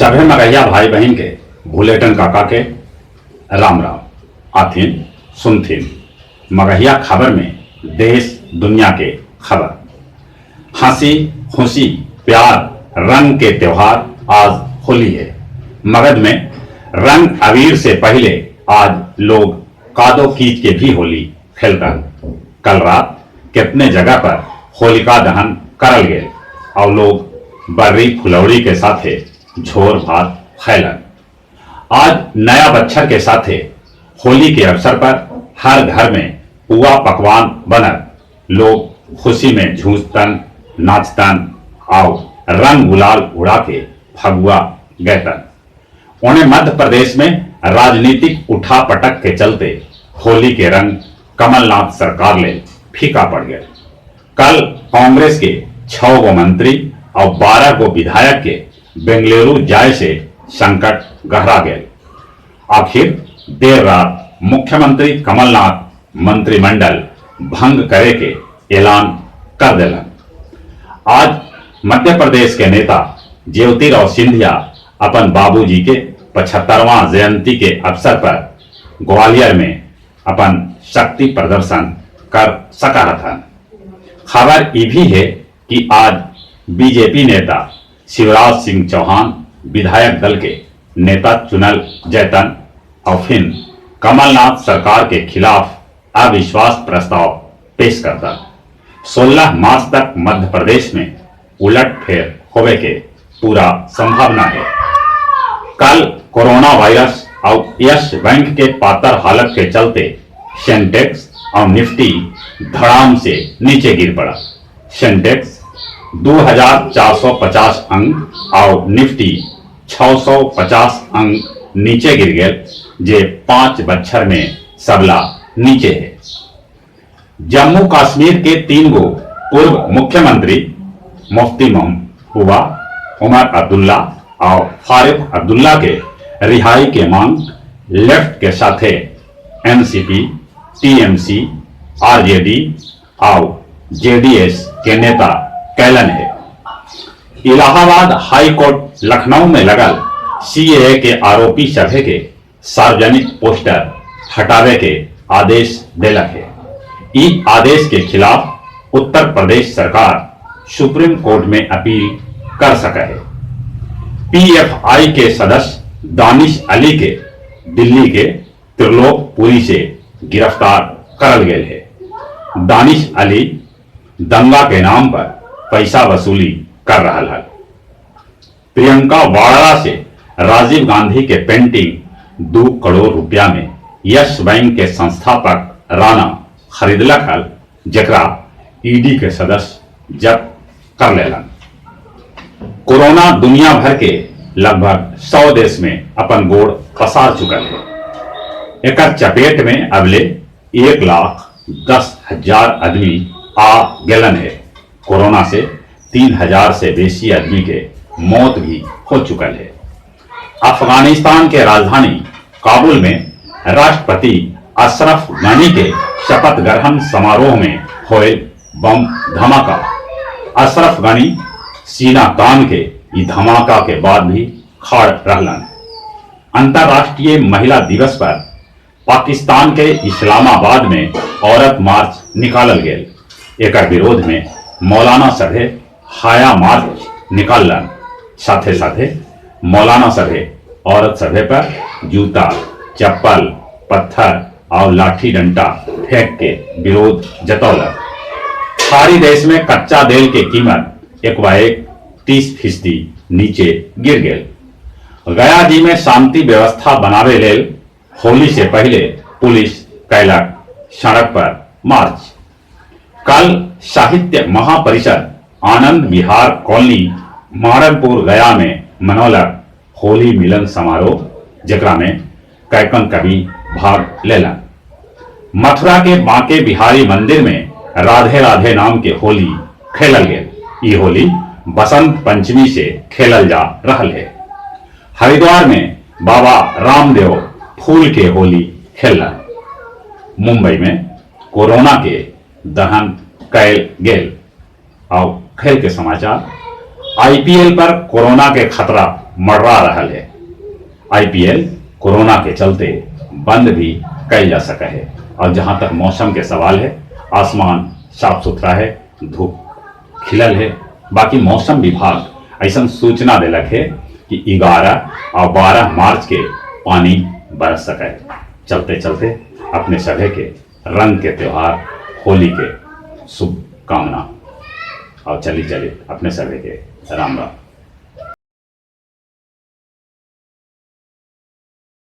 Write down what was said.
सभे मगहिया भाई बहिन के भुलेटन काका के राम राम। आथिन सुनथिन मगहिया खबर में देश दुनिया के खबर। हंसी खुशी प्यार रंग के त्योहार आज होली है। मगध में रंग अबीर से पहले आज लोग कादो कीच के भी होली खेलतन। कल रात कितने जगह पर होलिका दहन करल गेल और लोग बर्री फुलौड़ी के साथे झोर भात खैलन। आज नया बच्छर के साथे होली के अवसर पर हर घर में पुआ पकवान बनल। लोग खुशी में झूमतन, नाचतन और रंग गुलाल उड़ा के फगुआ गैतन। उन्हें मध्य प्रदेश में राजनीतिक उठापटक के चलते होली के रंग कमलनाथ सरकार ले फीका पड़ गए। कल कांग्रेस के 6 गो मंत्री और 12 गो विधायक के बेंगलुरु जाए से संकट गहरा गए। आखिर देर रात मुख्यमंत्री कमलनाथ मंत्रिमंडल भंग करे के ऐलान कर दिलन। आज मध्य प्रदेश के नेता ज्योतिराव सिंधिया अपन बाबूजी के 75वां जयंती के अवसर पर ग्वालियर में अपन शक्ति प्रदर्शन कर सका था। खबर ये भी है कि आज बीजेपी नेता शिवराज सिंह चौहान विधायक दल के नेता चुनल जैतन और फिर कमलनाथ सरकार के खिलाफ अविश्वास प्रस्ताव पेश करता। 16 मार्च तक मध्य प्रदेश में उलट फेर होवे के पूरा संभावना है। कल कोरोना वायरस और यस बैंक के पातर हालत के चलते सेंटेक्स और निफ्टी धड़ाम से नीचे गिर पड़ा। सेंटेक्स 2450 अंक और निफ्टी 650 अंक नीचे गिर गए, जे 5 बच्छर में सबला नीचे है। जम्मू कश्मीर के 3 गो पूर्व मुख्यमंत्री मुफ्ती महबूबा, उमर अब्दुल्ला और फारूक अब्दुल्ला के रिहाई के मांग लेफ्ट के साथे एनसीपी, टीएमसी, आरजेडी और जेडीएस के नेता कैलन है। इलाहाबाद हाई कोर्ट लखनऊ में लगल सीएए के आरोपी सभे के सार्वजनिक पोस्टर हटावे के आदेश देलक है। ई आदेश के खिलाफ उत्तर प्रदेश सरकार सुप्रीम कोर्ट में अपील कर सके है। पीएफआई के सदस्य दानिश अली के दिल्ली के त्रिलोकपुरी से गिरफ्तार करल गेल है। दानिश अली दंगा के नाम पर पैसा वसूली कर रहा है। प्रियंका वाड्रा से राजीव गांधी के पेंटिंग 2 करोड़ रुपया में यस बैंक के संस्थापक राणा खरीदलक हल, जकरा ईडी के सदस्य जब्त कर लेलन। कोरोना दुनिया भर के लगभग 100 देश में अपन गोड़ पसार चुकल है। एकर चपेट में अबले 1,10,000 आदमी आ गेलन है। कोरोना से 3,000 से बेसी आदमी के मौत भी हो चुकल है। अफगानिस्तान के राजधानी काबुल में राष्ट्रपति अशरफ गनी के शपथ ग्रहण समारोह में होए बम धमाका। अशरफ गनी सीना तान के ई धमाका के बाद भी खड़ रहलन। अंतर्राष्ट्रीय महिला दिवस पर पाकिस्तान के इस्लामाबाद में औरत मार्च निकालल गेल। एकर विरोध में मौलाना सभे हाया मार्च निकाललन। साथे साथे मौलाना सभे औरत सभे पर जूता, चप्पल, पत्थर और लाठी डंडा फेंक के विरोध जतौलक। खाड़ी देश में कच्चा तेल के कीमत एक 30% नीचे गिर गेल। गया जी में शांति व्यवस्था बनावे लेल होली से पहले पुलिस कैलक सड़क पर मार्च। कल साहित्य महापरिषद आनंद विहार कॉलोनी मारनपुर गया में मनौलक होली मिलन समारोह, जेकरा में कैकन कवि भाग लेलन। मथुरा के बांके बिहारी मंदिर में राधे राधे नाम के होली खेलल गेल। ई होली बसंत पंचमी से खेलल जा रहल है। हरिद्वार में बाबा रामदेव फूल के होली खेलन। मुंबई में कोरोना के दहन कैल गेल। और खेल के समाचार, आईपीएल पर कोरोना के खतरा मर्रा रहल हे। आईपीएल कोरोना के चलते बंद भी कइल जा सके है। और जहां तक मौसम के सवाल है, आसमान साफ सुथरा है, धूप खिलल है। बाकी मौसम विभाग ऐसा सूचना देलक है कि 11 और 12 मार्च के पानी बरस सके है। चलते चलते अपने सभे के रंग के त्योहार होली के शुभकामना और चली चली अपने सभे के राम राम।